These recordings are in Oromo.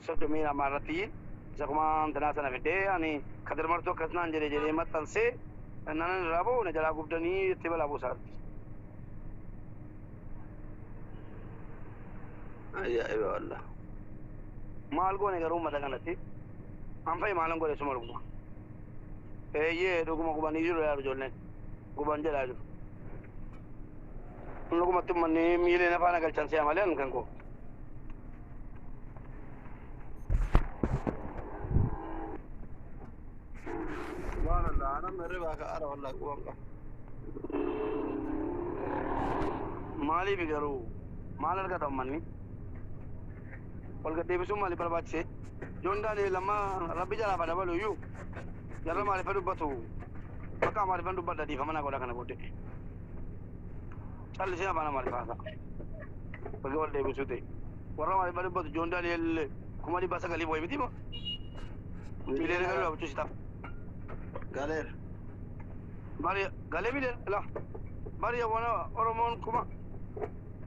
32 irratti isa kuma antanaa sana fidee ani Kadir Martuu akkas naan jedhe jedhee maxxansee nan irraa ba'u na jalaa gubdanii jettee balaa buusaatti. Ajaa'iba wallah. Maal goone garuu uummata kanatti? An fa'i maalan godhe suma dhuguma. Eeyyee, dhuguma gubanii jiru yaa ijoolleen. Guban jedhaa jiru. Dhugumatti uummanni miilee na faana galchan si'a malee an kan koo. Subhanallah, anam hirribaa ka'aara wallah quban qaba. Maaliif garuu maal argata uummanni? Wal gad deebisuun maaliif barbaachise? Joon Daani'el amma rabbi jalaa fa dabalu iyyuu jarra maaliif dubbatu? Bakka Amaariffan dubbadha, dhiifama naa godha kana booddee. Callisee afaan Amaariffaa haasa'a. Baga wal deebisuu ta'e. Warra Amaariffaa dubbatu Joon Daani'el 900,000 wayi miti moo? Miiliyoona galuudhaaf jechuun si ta'a. Galeera. Bari galee miiliyoona la. Bari waan Oromoon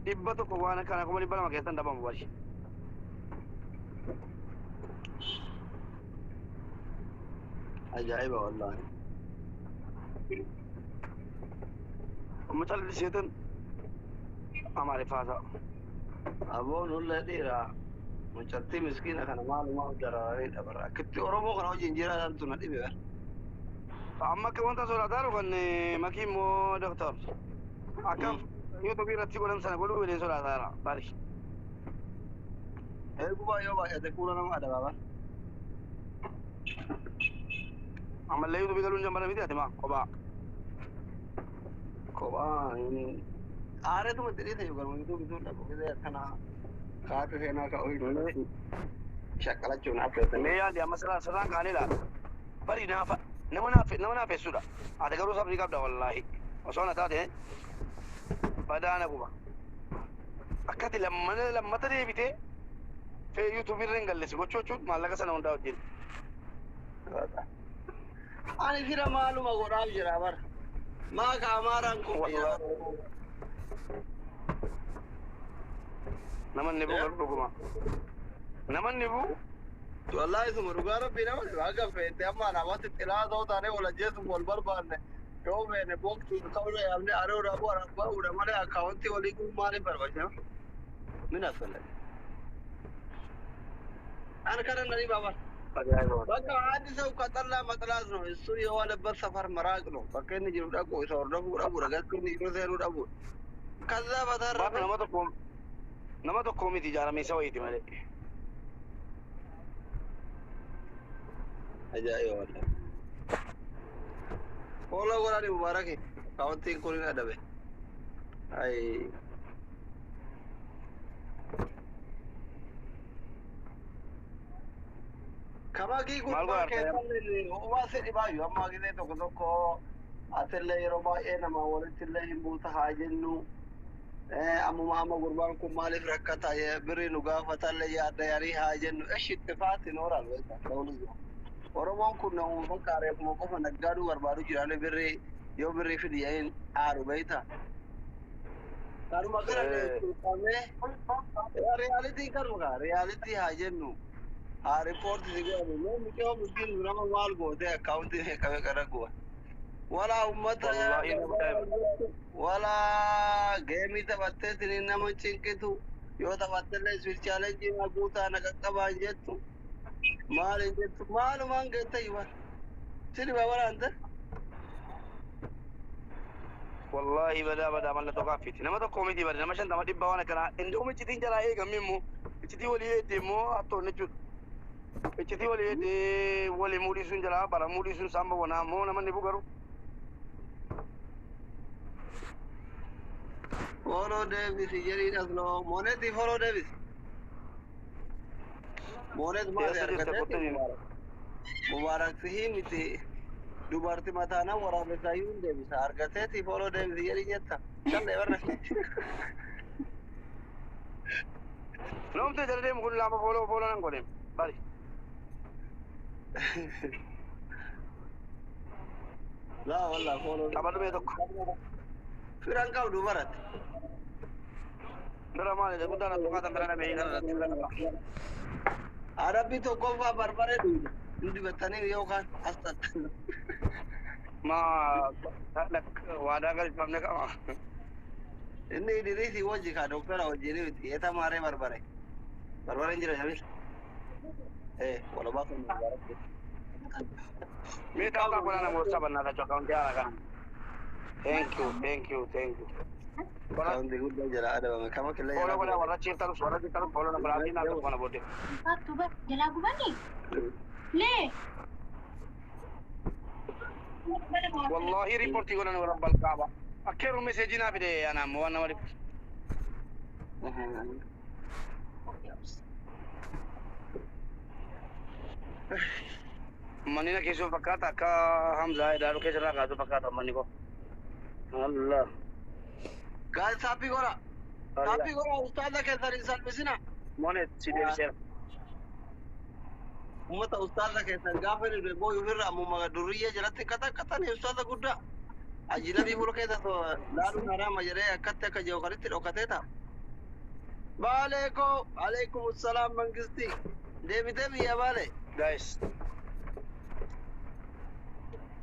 100,000 waan akkana 200,000 keessan dhabamu bari. Ajaa'iba wallaahi. Amma calliseetan Amaariffaa haasa'a. Aboo nullee dhiira mucattii miskiina kana maalumaaf dararanii dabara. Akkitti Oromoo kana wajjin jiraatantu na dhibe bar. Amma akka wanta sodaataa jiru kan makii immoo doktor. Akka YouTube irratti godhan sana godhuu jedhee sodaataa jira bari. Eegubaa yoo baay'ate fuula nama adabaa bar. Ammallee YouTube galuun jambara miti ati maa kophaa. Kophaa aareetuma itti dhiise yookaan YouTube bituun dhabu gisee akkana kaatu seenaa ka'uu hin shaqqalachuun affeetan. Mee yaali amma sirraan sirraan kaanee ilaala. Bari naafa nama naaf nama naafessuudha. Ati garuu sabrii qabda wallaahi. Osoo na taate badaa na guba. Akkati lammana lammata deebitee fee YouTube irra hin galle si gochuu jechuun maallaqa sana hundaa wajjin. Ani fira maaluma godhaaf jira bar. Maa ka Amaaraan kun Wallaahi. Namanni buu garuu dhuguma. Namanni buu Wallaahi suma dhugaa rabbii nama dhiba akka feete amma alaabatti xilaa ta'uu taanee wal ajjeesuuf wal barbaanne yoo feene booktuu ta'uu yaamne areeraa bu'aa ba'uudha malee akkaawwantii walii kun maaliif barbaachisa? Min asfallaga. Ani kana na dhiba bar. Ajaa'iba. Bakka አንድ ሰው ከጠላ መጥላት ነው። እሱ የዋለበት ሰፈር መራቅ ነው። Bakka inni jiru dhaqu isa hordofuu dhabuudha. Bakka inni jiru seenuu dhabuudha. ከዛ በተረፈ Baatu nama tokko miti ijaaramiinsa wayiiti malee. Ajaa'iba wallahi. Follow godhani Mubaaraki. Akkaawwantiin kun hin adabe. Ay. Kamakii Maal gurbaa godhaa? Keessallee ho'umaa si dhibaayu amma gisee tokko tokko atillee yeroo baay'ee nama walitti illee hin buuta haa jennu. Ammuma amma gurbaan kun maaliif rakkata birri nu gaafatallee yaadda yarii haa jennu. Eshi ittifaatti nooraal beektaa ta'uu Oromoon kun namuma bakka reefuma qofa naggaaduu barbaadu jiraanii birri yoo birri fidi yaa'in aaru beektaa. Kanuma kana qabee reality kanuma kaa reality haa jennu. Haa report si godhamu mee mucaa miskiin nama maal gootee akkaawuntii meeqa meeqa irra guba. Walaa uummata Wallaahi nama ajaa'iba. Walaa geemii taphatteetiin nama cinqitu yoo taphattellee sweet challenge na guutaa na qaqqabaa hin jettu maal hin jettu maalumaan geette yuba si dhiba waraante. Wallaahi badaa badaa mallattoo kaaffiiti. Nama tokko miti bada nama 50 100 waan akkanaa. Indoo iccitiin jalaa eegame immoo iccitii walii eegde immoo hattoon jechuudha. Iccitii walii eegdee walii muudhiisuun jalaa bara muudhiisuun isaan bawwanaa immoo nama ni bugaru. Follow deebisi jedhiin asloo moonetii follow deebisi. Moonet maali Eessa jirta argateeti qottanii? Mubaarak sihii miti dubarti mataana waraabessaa hin deebisa argateeti follow deebisi jedhiin jetta. Shallee barra. Noomtee jala deemu kun lama follow follow nan godhe. Bari. Laa wallaa follow. Qabadhu mee tokko. Firan qabdu baratti. Bira maali guddaan as tuqaatan bira dhabee kana irratti bira qaba. Arabbii tokkoffaa barbaree dhuunfa. Hin dibatanii yookaan as tattanu. Ma waadaa galfamne qaba. Inni Idriisii wajji kaa doktara wajjin miti. Eeta maaree barbare. Barbareen jira Jamil. Walumaa kan mubaarak. Mee taa'u kana namoota sabannaata akaawuntii haala kana. Thank you, thank you, thank you. Akaawuntii guddaa jala adabame. Kama killee Follow jala. godhaa warra chiiftanus warra chiiftanus follow na biraatiin naa tokko kana booddee. Fakkaattu bar jalaa gubanii? Lee. Wallahi riipportii godhan warra balqaaba. Akkeeru meseejii naa fide ana ammoo waan nama dhibu. Manni na keessoo fakkaata akka Hamzaa Idaaduu keessarraa kaasuu fakkaata manni koo. Allah. Gaal taappii godha. Taappii godha ustaaza keessan hin salphisina. Monet si deebiseera. Uummata ustaaza keessan gaafa inni du'e booyu ofirra ammuma durriyyee jalatti qaxaqaxanii ustaaza guddaa. Ajinabii fuula keessa laaluun haraama jedhee akkatti akka jiru kanitti dhokatee ta'a. Baalee koo alaikum salaam mangistii. Deebitee biyya baalee. Guys.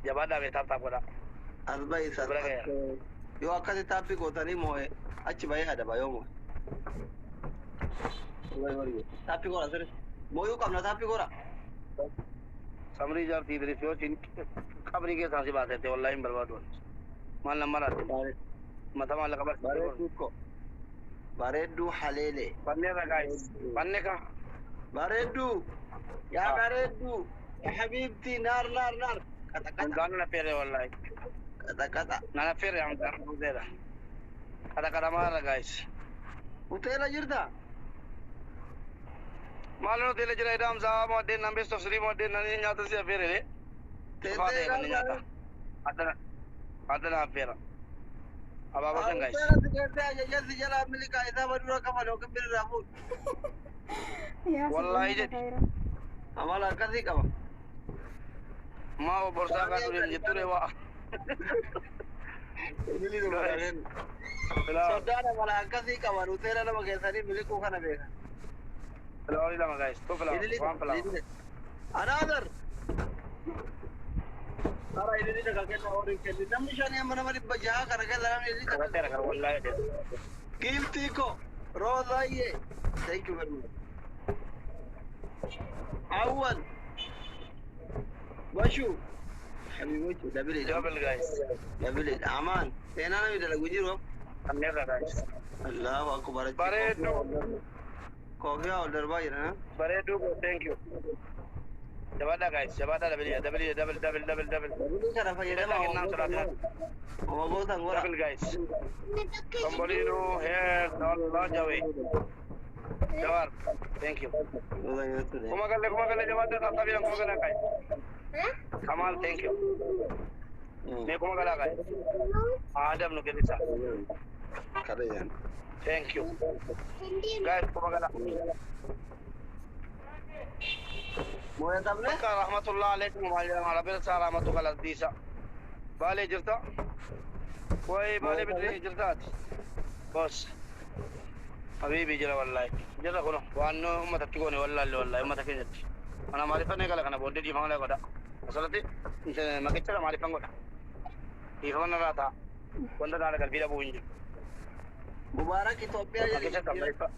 Jabaadhaa bee taap taap godhaa. As bahi Bira ga'eera. Yoo akkasi taappii gootanii moo'e achi bahee adaba yoo moo'e. Taappii godha sirri. Mooyuu qabna taappii godha. Samrii jaartii Idris yoo siin qabrii keessaa si baasette wallahi hin barbaadu. Maal nama laatte? Mata maallaqa barsiisee. Bareedduu ko. Bareedduu haleelee. Banneerra guys. Banne ka. Bareedduu. Yaa bareedduu. Yaa habiibtii naar naar naar. Qaxa qaxa. Hundaan na feere wallahi. Qaxa qaxa. Nana feere hamdaan hudeera. Kada kada maarra guys. Hoteela jirtaa? Maaloo hoteela jira idam saa moddeen nan best of three moddeen nan nyaata si affeere le. Tufaa ta'e manni nyaata. Addana addana affeera. Abaaboo san guys. Hoteela si geessee ajajasi jalaa miliqaa isaa badura kafale yookiin birraa fuudhu. Wallahi jedhi. Amala akkasii qaba. Maa borsaa kan dureen jetture waa. Soddaan amala akkasii qaban hoteela nama geessanii miliquu kana beeka. Filaawarii lama guys. Two flower. One flower. Another. Kara ilili takka kenna horii kenni. Namni shanii amma nama 600 kana keessa namni ilili takka. Qabateera kan wallahi jedhe. Giiftii ko Roozaayyee. Thank you very much. Awwal. Bashu. Habibochu dabile. Double guys. Dabile. Amaan. Seenaa namni dalagu jiru. Kanneerra guys. Allahu akbar. Bareedduu. Koofiyaa ol darbaa jira. Bareedduu ko thank you. Jabaadhaa guys. Jabaadhaa double double double double double double. Dabile kana fayyadamaa. Kennaan sodaatinaa. Oma gootan godha. Double guys. Tombolino here Allah jawe. Jawar. Thank you. Kuma galle kuma galle jabaadhaa tattabiran kuma galle guys. Kamal thank you. Mee kuma galaa guys. Adam nu kennisa. Kabajan. Thank you. Guys kuma galaa. Mooyatamne? Bakka rahmatullah alaikum rabbil salamatu galadisa. Baalee jirta? Way baalee bidrii jirtaati. Boss. Habibi jira wallahi. Jira kuno waan uummatatti goone wallahi wallahi uummata keenyatti. Ana maaliifan eegala kana booddee dhiifama lee godha. Asirratti maqicha maaliifan godha. Dhiifama narraa ta'a. Wanta daala galbii dhabuu hin jiru. Mubaarak Itoophiyaa Maqicha jedhi. maaliifan.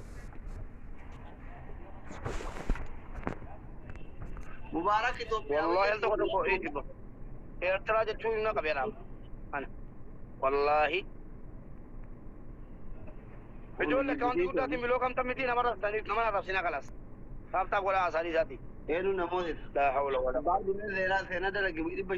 Mubaarak Itoophiyaa. Wallahi al tokko tokko eejiba. Eertiraa jechuun hin qabeera. Ana. Wallahi. Ijoollee akaawuntii guddaatiin biloo kamta miti nama raabsanii nama raabsina kalas. Taaptaap godhaa asaanii isaati. Eenyu namoota? Laa hawla wala. Baay'ee seenaa seenaa dalage 600.